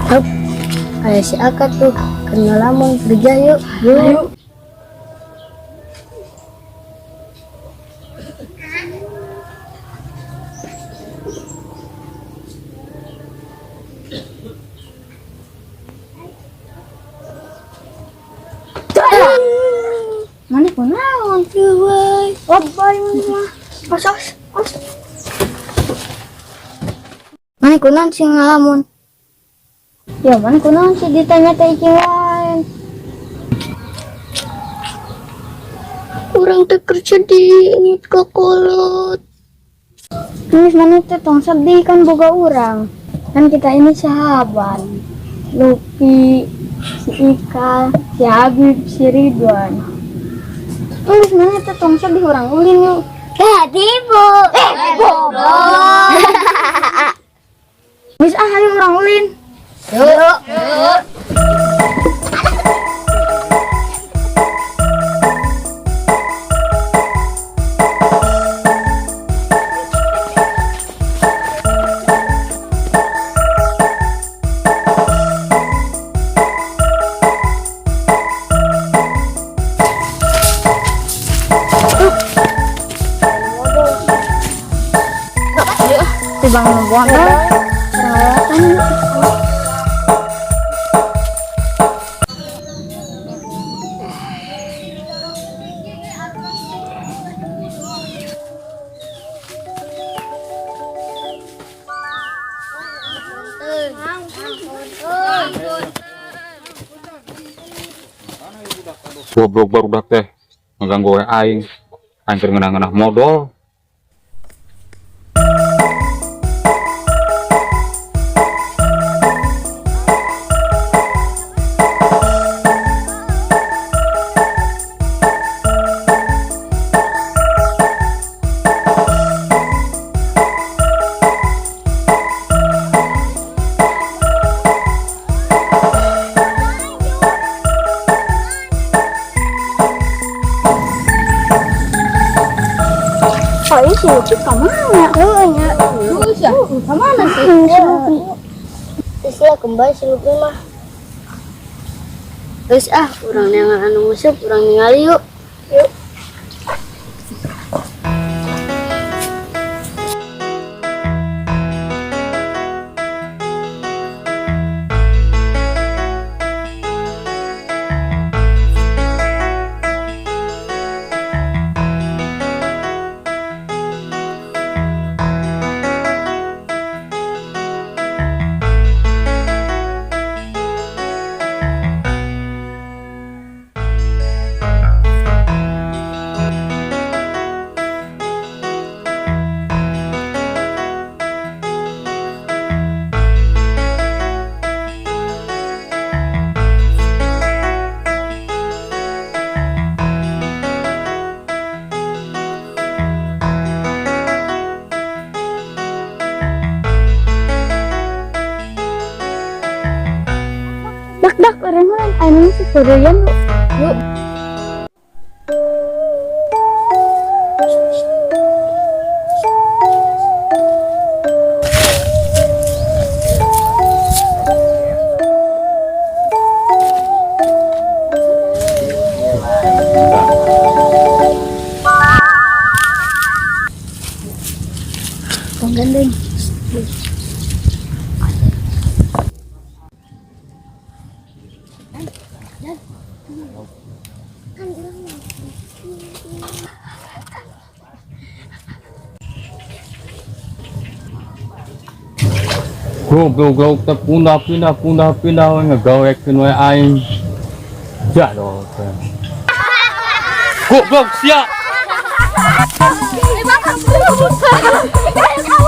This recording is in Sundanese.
Hup, kayak si Aka tuh keur ngalamun kerja yuk. Yuk. Mana kunaon? Lebay mah. Os os os. Mana kunaon sih ngalamun? Ya mana kunaon sih ditanya teh cing lain. Urang teh kerja di inget ka kolot. Terus mana teh tong sedih kan boga urang. Kan kita ini sahabat. Lupi, si Ika, si Habib, si Ridwan. Terus mana teh tong sedih urang ulin yuk. Eh, tipu. Eh, goblok. Wis ah ayo urang ulin. Yuk. Si Bang Bonto. Perawatan yuk. Goblok barudak teh ngeganggu we aing. Aing keur ngeunah-ngeunah modol. Oh ini si Lupi kemana? Heeh nya. Iya, kemana sih? Si Lupi. Terus lah kembali si Lupi mah. Terus ah, urang neangan anu nguseup, urang ningali yuk. Yuk. Dak dak orang lain anu si Korean yuk. Yuk. Tong gandeng. Goblok teh pindah-pindah pindah-pindah we ngagawekeun we aing. Jadol teh. Goblok sia. Eh,